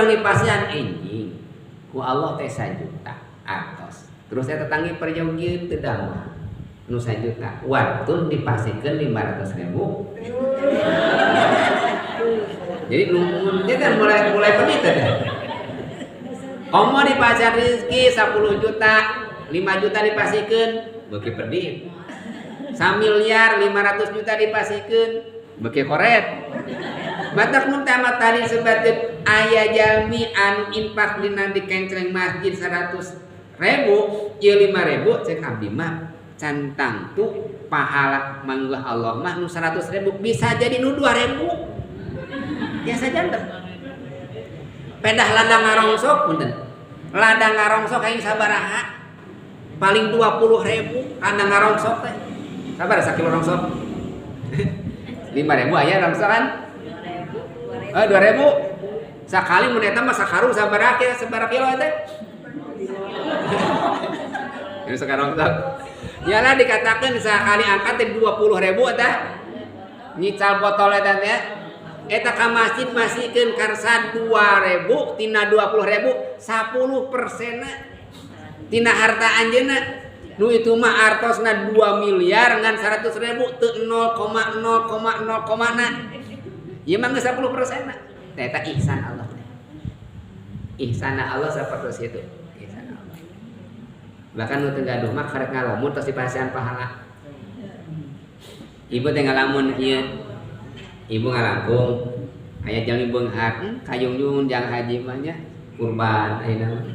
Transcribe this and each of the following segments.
Dipasihan enjing ku Allah teh 1 juta atos. Terus eta tetanggi perjogieun teu damah nu 1 juta. Wantun dipasikeun 500.000. Jadi nu teh kan mulai pedit teh. Komo dipasihan rezeki 10 juta, 5 juta dipasikeun beuki pedit. 1 miliar 500 juta dipasikeun beuki koret. Batak mun tamat tadi sebatin aya jalmi anu infak dina dikencreng masjid 100.000 ieu 5.000 cek abdi mah can tangtu pahala manggah Allah mah nu 100.000 bisa jadi nu 2.000 biasa janten. Pedah ladang ngarongsok punten. Ladang ngarongsok aing sabaraha? Paling 20.000 kana ngarongsok teh. Sabaraha sakilo rongsok? 5.000 aya rongsok kan? Oh, 2.000. Sakali mun eta mah sakarung sabaraha kira sabaraha kilo teh? Ini sekarang tuh. Yalah dikatakan sekali angkat teh 20.000 eta. Nyical botol eta teh. Eta ka masjid masihkeun karsa 2.000 tina 20.000 10% tina harta anjeunna. Nu itu mah artosna 2 miliar ngan 100.000 teu 0,0,0, na. Ieu mah geus 10%. Eta ihsan Allah. Ihsan Allah seperti itu. Ihsan Allah. Bahkan nu teu gaduh mah karek ngalamun tos dipasihan pahala. Ibu teh ngalamun ieu. Ibu ngalangkung aya jalmi beunghar, kayungyun jang haji mah nya kurban ayeuna mah.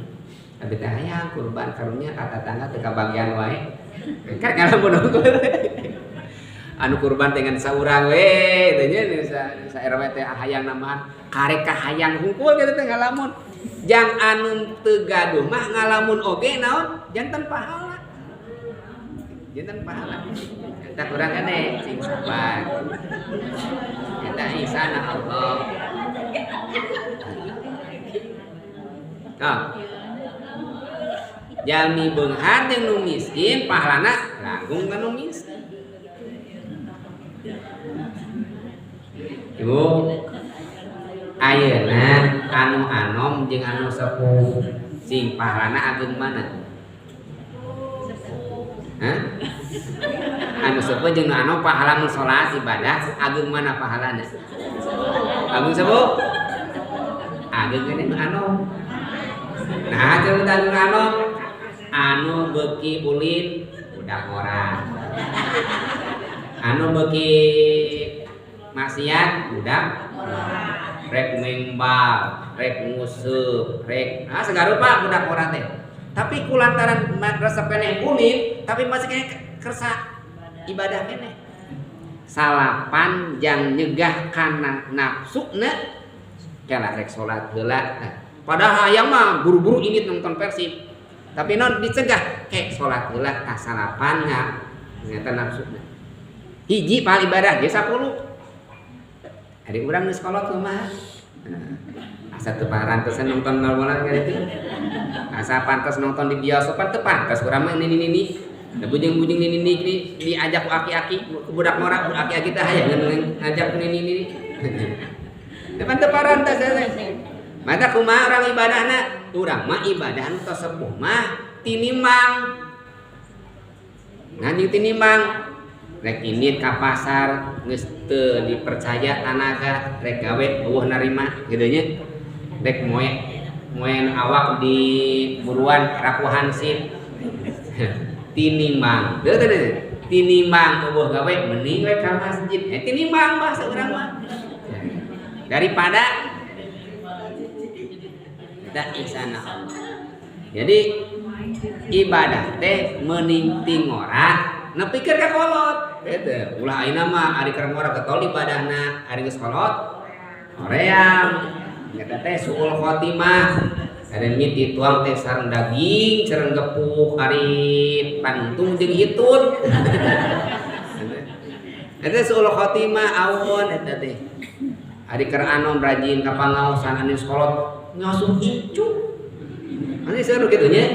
Abi teh hayang kurban karunya ka tatangga teu kabagian wae. Karek ngalamun unggul. Anu kurban dengan saurang we teh nya sa RW teh hayang nambahan karek ka hayang hungkul kitu teh ngalamun. Jang anu teu gaduh mah ngalamun oge naon janten pahala. Janten pahala. Eta kurang keneh sing sabar. Eta ihsan Allah. Nah. Jalmi beunghar jeung nu miskin pahalana langkung ka nu miskin. Ibu ayeuna anu anom jeung anu sepuh sing pahalana ageung mana? Hah? Anu sepuh jeung nu anom pahala mun salat ibadah ageung mana pahalana? Ageung sepuh? Ageung keneh nu anom. Nah, cenah ageung nu anom anu beuki ulin budak ngora. Anu beuki maksiat budak rek mengbal, rek nguseup, rek ah sagarupa budak ngora teh. Tapi kulantaran resep keneh ulin, tapi masih keneh kersa ibadah keneh. Salapan jang nyegah kana nafsuna kela rek salat heula. Nah, padahal hayang mah buru-buru ini nonton Persib. Tapi non dicegah kek salat heula tah salapan nya nyata nafsuna. Hiji pahala ibadah ge 10. Ari urang geus kolot kumaha? Asa teu parantesan nonton bola kitu. Asa pantes nonton di bioskop teu pantes urang mah nini-nini. Da bujeng-bujeng nini-nini diajak ku aki-aki, ku budak ngora, ku aki-aki teh hayang ngajak ku nini-nini. Depan teu parantes teh. Mata kumaha urang ibadahna? Urang mah ibadah nu tos sepuh mah tinimbang. Nganjing tinimbang. Rek indit ka pasar geus teu dipercaya tanaga, rek gawe eueuh narima kitu nya. Rek moe awak di buruan raku hansip. Tinimbang. Teu teu tinimbang eueuh gawe mending we ka masjid. Tinimbang bahasa urang mah. Daripada eta ihsan Allah. Jadi ibadah teh mending tingora nepikeun ka kolot. Eta ulah ayeuna mah ari keur ngora getol ibadahna, ari geus kolot hoream. Eta teh suul khotimah. Ari mie dituang teh sareng daging, sareng gepuk, ari pantung jeung hitut. Eta suul khotimah awon eta teh. Ari keur anom rajin ka pangaosan anu kolot ngasuh incu. Ani seru kitu nya.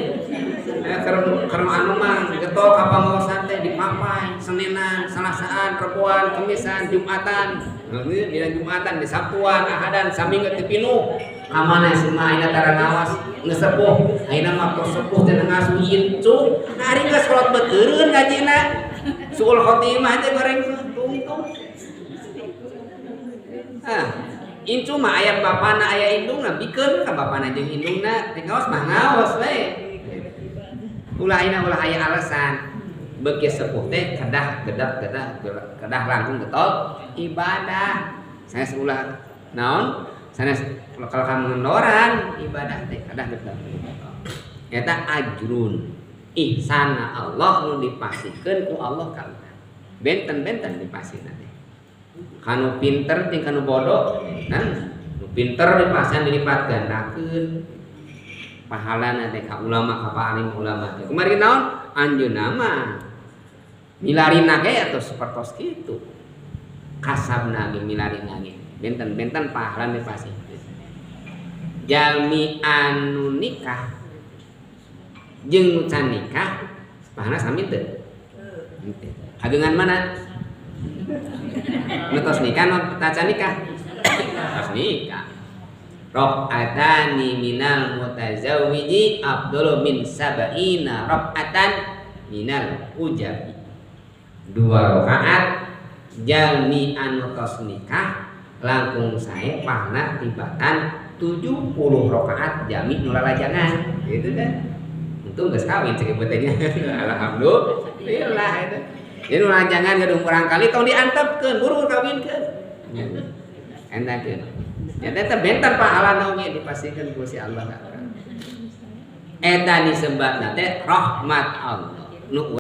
Keur anu mah getol ka pangaosan teh dipapai Senenan, Salasaan, Reboan, Kemisan, Jumatan. Nah, dina Jumatan, di Sabtuan, Ahadan, saminggu teu pinuh. Ka mana sih mah ayeuna tara ngawas geus sepuh, ayeuna mah tos sepuh teh ngasuh incu. Nah, ari geus kolot beuteureuan gajina. Suul khotimah teh goreng tungtung. Ah, incu mah aya bapana, aya indungna, bikeun ka bapana jeung indungna, teh ngaos mah ngaos we. Ulah ayeuna ulah aya alasan. Beuki sepuh teh kedah kedah kedah kedah langkung getol ibadah. Sanes ulah naon? Sanes kalau kamu ngendoran ibadah teh kedah getol. Eta ajrun ihsana Allah nu dipasihkeun ku Allah ka urang. Benten-benten dipasihna teh. Kanu pinter jeung kanu bodoh, nah, nu pinter dipasihan dilipat gandakeun pahalana teh ka ulama, ka alim ulama teh. Kumargi naon? Anjeunna mah milarina ge atuh sapertos kitu. Kasabna ge, milarina ge. Benten-benten pahalana dipasihkeun. Jalmi anu nikah jeung nu can nikah pahalana sami teu? Henteu. Ageungan mana? Nu tos nikah nu tacan nikah? Tos nikah. Rakaatani minal mutazawwiji afdalu min sab'ina rakaatan minal ujabi. Dua rakaat jalmi anu tos nikah langkung sae pahalana tibatan 70 rakaat jalmi nu lalajangan, gitu kan. Untung geus kawin cek ieu teh nya. Alhamdulillah itu. Jadi nu lalajangan gaduh murang kali tong diantepkeun, buru kawinkeun. Endakeun. Ya eta benten pahalana oge dipasihkeun ku si Allah. Eta disebatna teh rahmat Allah. Nu